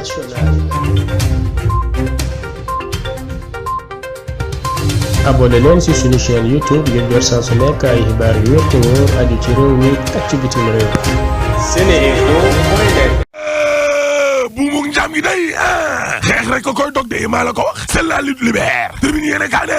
internationale. abonné leen ci suñu chaîne YouTube ngir jot saa su nekk ay xibaar yu wér te wóor aju ci réew mi ak ci bitim réew. Seneinfo.net. buumu njaam gi day xeex rek ko koy dog de maa la ko wax c'est la lutte libère tribune yéene kaa ne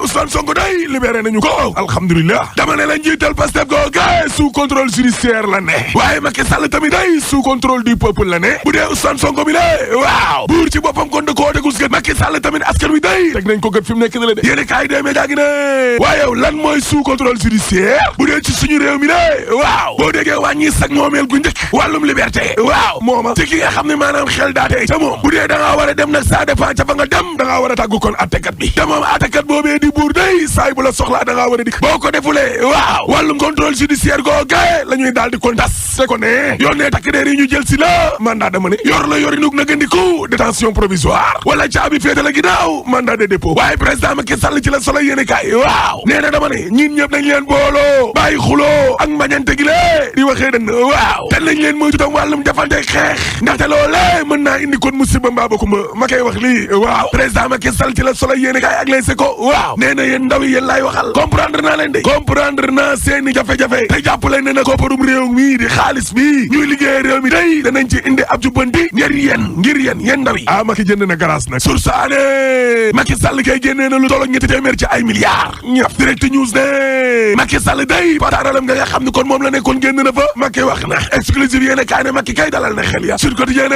Ousmane Sonko day libéré nañu ko alhamdulilah dama ne la njiital Pastef googu sous contrôle judiciaire la ne waaye Macky Sall tamit day sous contrôle du peuple la ne bu dee Ousmane Sonko bi le waaw buur ci boppam kon da koo dégul gët Macky Sall tamit askan wi day teg nañ ko gët fi mu nekk na la de yéene kaa yi dee média gi ne waaye yow lan mooy sous contrôle judiciaire bu dee ci suñu réew mi de waaw boo déggee wàññi sag moomeel gu njëkk wàllum liberté waaw mooma ci ki nga xam ne maanaam xel daa tey ca moom bu dee da ngaa war a dem nag ça dépend ca fa nga dem da ngaa war a tàggu kon attekat bi te moom attekat boobee di buur day saay bu la soxlaa da ngaa war a dikk boo ko defulee waaw wàllum contrôle judiciaire googe la ñuy daal di kon tas te ko ne yónnee takk deer yi ñu jël si la mandat dama ne yor la yori nug na gëndiku détention provisoire wala caabi féete la ginnaaw mandat de dépôt waaye président Macky Sall ci la solo yéene kaay waaw nee na dama ne ñin ñëpp nañ leen booloo bàyyi xuloo ak mbañante gi lée di waxee dënn waaw te nañ leen moytu tam wàllum defante xeex ndaxte loolee mën naa indi kon musiba mbaa bakumba ma koy wax lii waaw président Macky Sall ci la solo yéene kaay ak Les Échos waaw nee na yéen ndaw yi yéen laay waxal comprendre naa leen de comprendre naa seeni jafe-jafe te jàpp leen ne na kopparum réew mi di xaalis bi ñuy liggéey réew mi day danañ ci indi ab jubbanti ngir yéen ndaw yi Macky jënd na grâce nag sur ça ne Macky Sall kay génnee na lu tollook ñetti téeméer ci ay milliards ñëf direct news ne Macky Sall day pataaralam nga xam ne kon moom la nekkoon génn na fa Macky wax na exclusive yéene kaay ne Macky kay dalal na xel ya sur quotidien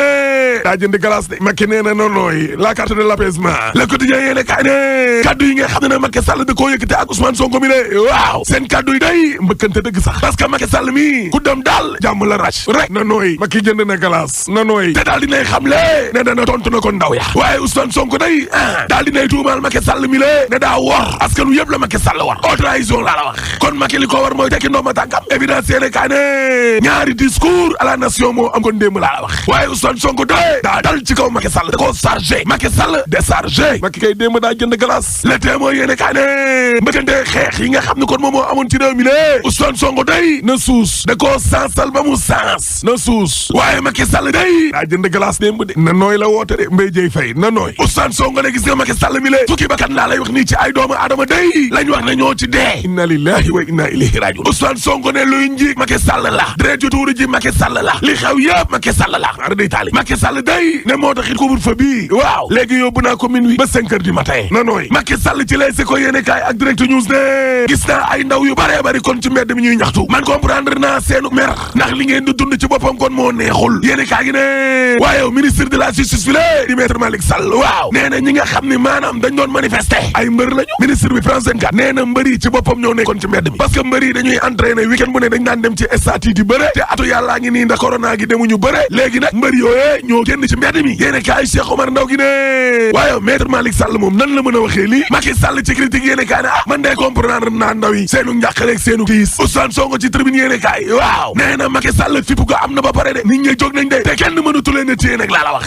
daa jënd glace de Macky nee na noonooy la carte de l'apaisement le quotidien yéene kaay ne kaddu yi nga xam ne ne Macky Sall da koo yëkkate ak Ousmane Sonko mi le waaw seen kaddu yi day mbëkkante dëgg sax parce que Macky Sall mi ku dem daal jàmm la ràcc rek na nooy Macky jënd na glace na nooy te daal dinay xam le ne dana tontu na ko ndaw ya waaye Ousmane Sonko day daal dinay tuumaal Macky Sall mi le ne daa wor askanu yëpp la Macky Sall war haute trahison laa la wax kon Macky li ko war mooy tekki ndooma tànkam évidence yéene kaay ne ñaari discours à la nation moo am kon démb laa la wax waaye Ousmane Sonko day daa dal ci kaw Macky Sall da koo chargé Macky Sall déchargé Macky kay démb daa jënd glace le témoin yéene kaay ne mbëkkante xeex yi nga xam ne kon moom moo amoon ci réew mi lée Ousmane Sonko day na suus da koo sansal ba mu sens na suus waaye Macky Sall day daa jënd glace démb de na nooy la woote de Mbaye Dieye Faye na nooy Ousmane Sonko ne gis nga Macky Sall mi lée fukki bakkan laa lay wax nii ci ay doomu aadama day lañ wax ne ñoo ci dee inna lillahi wa inna ilayhi rajiun Ousmane Sonko ne luy njiig Macky Sall la deret ju tuuru ji Macky Sall la li xew yëpp Macky Sall la ara day taali Macky Sall day ne moo taxit couvre-feu bi waaw léegi yóbbu naa ko minuit ba 5 heures du matin na nooy Macky Sall ci Les Échos yéene kaay ak direct news ne gis naa ay ndaw yu bare bari kon ci mbedd mi ñuy ñaxtu man comprendre naa seenu mer ndax li ngeen di dund ci boppam kon moo neexul yéene kaay gi ne waaye ministre de la justice bi lé di maître Malick Sall waaw nee na ñi nga xam ne maanaam dañ doon manifester ay mbër lañu ministre bi France 24 nee na mbër yi ci boppam ñoo nekkoon ci mbedd mi parce que mbër yi dañuy entraîner week-end bu ne dañ daan dem ci stade yi di bëre te atu yàllaa ngi nii ndax corona gi demuñu bëre léegi nag mbër yooyee ñoo génn ci mbedd mi yéene kaay Cheikh Omar Ndaw gi ne waaye maître Malick Sall moom nan la mën a waxee lii Macky Sall ci critique yéene kaay ne man de comprendre naa ndaw yi seenu njàqaleeg seenu tiis Ousmane Sonko ci tribune yéene kaay waaw nee na Macky Sall fippu ko am na ba pare de nit ñi jóg nañ de te kenn mënatu leen a téye nag laa la wax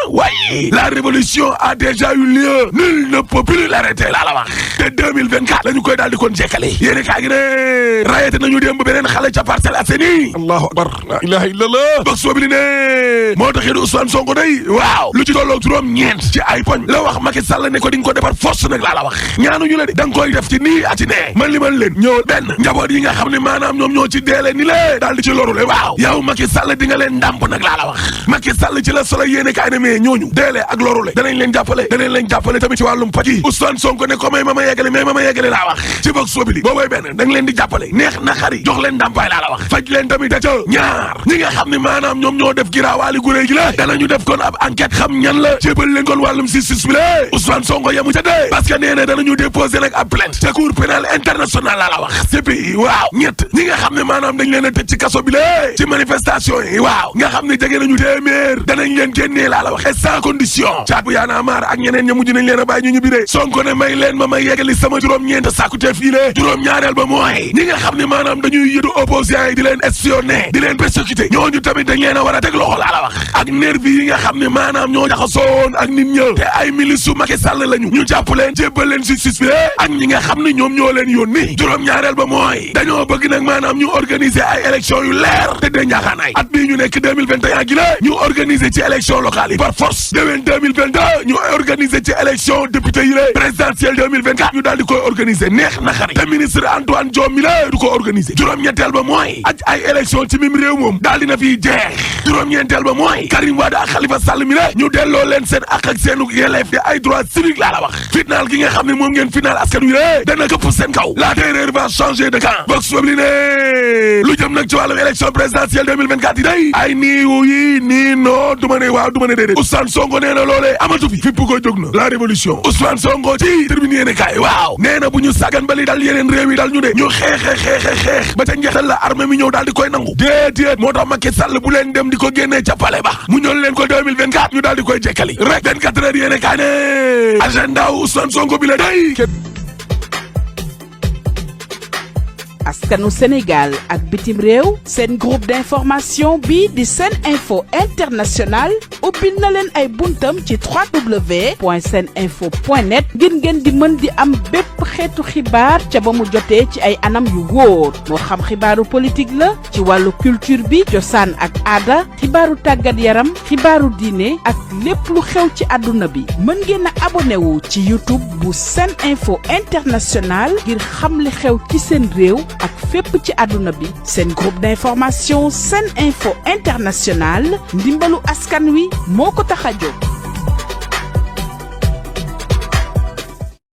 waaye la révolution a déjà eu lieu nul ne peut plus l'arrêter laa la wax te 2024 la ñu koy daal di kon jekkale yéene kaay gi ne rayete nañu démb beneen xale ca Parcelles Assainies allahu akbar la ilaha illallah box boobu li ne moo taxit Ousmane Sonko day waaw lu ci tolloog juróom-ñeent ci ay poñ la wax Macky Sall ne ko di nga ko defar force nag laa la wax ñaanuñu la de da nga koy def ci nii ati ne man li man leen ñëw benn njaboot yi nga xam ne maanaam ñoom ñoo ci deele ni lée daal di ci lorule waaw yow Macky Sall di nga leen ndàmp nag laa la wax Macky Sall ci la solo yéene kaay ne mais ñooñu deele ak lorule danañ leen jàppale tamit ci wàllum paj yi Ousmane Sonko ne ko may ma ma yeggale laa wax ci box boobu li boobooy benn da nga leen di jàppale neex na xari jox leen ndàmpaay laa la wax faj leen tamit da ca ñaar ñi nga xam ne maanaam ñoom ñoo def giraawaali gurée gi la danañu def kon ab enquête xam ñan la jébal leen kon wàllum justice bi la Ousmane Sonko yamu ca dee parce que nee na danañu déposer nag ab plainte ca cour pénal international laa la wax CPI waaw ñett ñi nga xam ne maanaam dañ leen a tëj ci kaso bi la ci manifestation yi waaw nga xam ne jege nañu téeméer danañ leen génnee laa la wax et sans condition caat bu yaana maar ak ñeneen ña mujj nañ leen a bàyyi ñu ñibbi de Sonko ne may leen ma yeggali sama juróom-ñeent sàkkute fii le juróom-ñaareel ba mooy ñi nga xam ne maanaam dañuy yëdu opposants yi di leen espionner di leen persécuter ñooñu tamit dañ leen a war a teg loxo laa la wax ak nervi yi nga xam ne maanaam ñoo jaxasoon ak nit ña te ay milice su Macky Sall lañu ñu jàpp leen jébbal leen justice bi ak ñi nga xam ne ñoom ñoo leen yónni juróom-ñaareel ba mooy dañoo bëgg nag maanaam ñu organiser ay élection yu leer te de njaaxaanaay at bii ñu nekk 2021 gi la ñu organiser ci élection locale yi par force déwén 2022 ñu organiser ci élection député yi la présidentielle 2024 ñu daal di koy organiser neex naxari te ministre Antoine Diome mi la du ko organiser juróom-ñetteel ba mooy aj ay élection ci mim réew moom daal dina fiy jeex juróom-ñeenteel ba mooy Karim Wade ak Khalifa Sall mi la ñu delloo leen seen ak seenu yelleef de ay droits civiques laa la wax final gi nga xam ne moom ngeen final askan wi la dana këpp seen kaw la terreur va changer de camp vox populi ne lu jëm nag ci wàllu élection présidentielle 2024 yi day ay niiwu yi nii non du ma ne waaw du ma ne déedéet Ousmane Sonko nee na loolee amatu fi fipp ko jóg na la révolution Ousmane Sonko ci tribune yéene kaay waaw nee na bu ñu sàggan bali dal yeneen réew yi dal ñu de ñu xeex ba ca njeextal la armée mi ñëw daal di koy nangu déedéet moo tax Macky Sall bu leen dem di ko génnee ca palais ba mu ñëw leen ko 2024 ñu daal di koy jekkali rek 24 heures yéene kaay ne agenda Ousmane Sonko bi la day askanu Sénégal ak bitim réew seen groupe d'information bi di Sen Info International ubbil na leen ay buntam ci www.seninfo.net ngir ngeen di mën di am bépp xeetu xibaar ca ba mu jotee ci ay anam yu wóor moo xam xibaaru politique la ci wàllu culture bi cosaan ak aada xibaaru tàggat yaram xibaaru diine ak lépp lu xew ci àdduna bi mën ngeen a abonné wu ci YouTube bu Sen Info International ngir xam li xew ci seen réew ak fépp ci àdduna bi seen groupe d'information Sen Info International ndimbalu askan wi moo ko tax a jóg